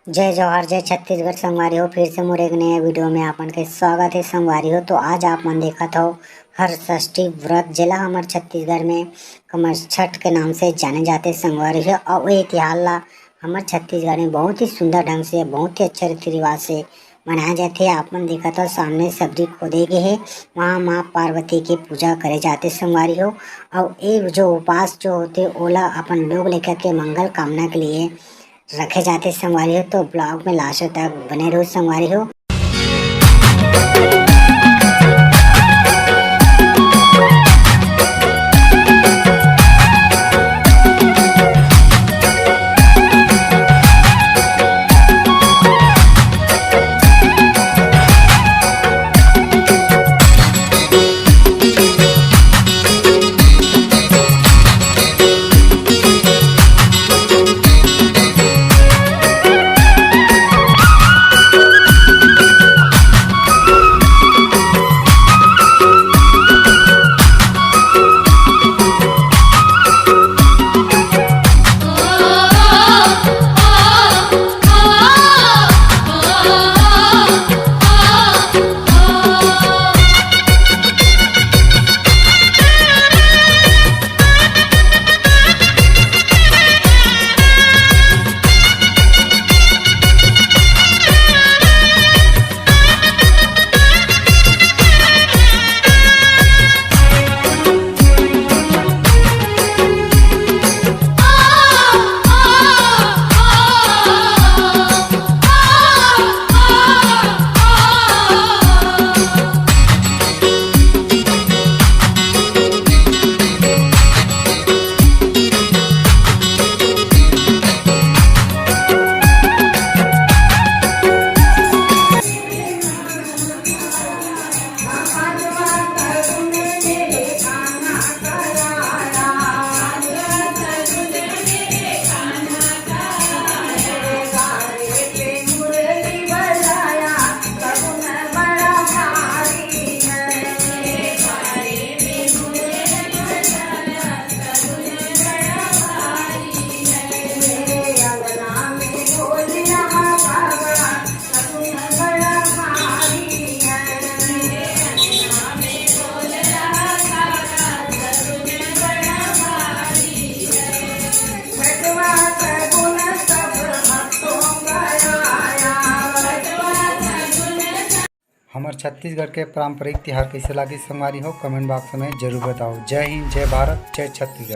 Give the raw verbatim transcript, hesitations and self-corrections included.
जय जोहार, जय छत्तीसगढ़ संगवारी हो। फिर से मोर एक नया वीडियो में आपन के स्वागत है संगवारी हो। तो आज आप मन देखत हो हरषष्ठी व्रत, जेला हमर छत्तीसगढ़ में कमरछठ के नाम से जाने जाते संगवारी हो। और ये तिहार ला हमर छत्तीसगढ़ में बहुत ही सुंदर ढंग से, बहुत ही अच्छे रीति रिवाज से मनाया जाथे। आप मन देखत हो सामने शबरी खोदे गे हे, वहाँ माँ पार्वती के पूजा करे जाते संगवारी हो। और ये जो उपास जो होते ओला अपन लोक लइका के मंगल कामना के लिए रखे जाते संगवारी हो। तो ब्लॉग में लास्ट तक बने रहो संगवारी हो। हमर छत्तीसगढ़ के पारंपरिक तिहार कइसे लागिस संगवारी हो, कमेंट बॉक्स में जरूर बताओ। जय हिंद, जय भारत, जय छत्तीसगढ़।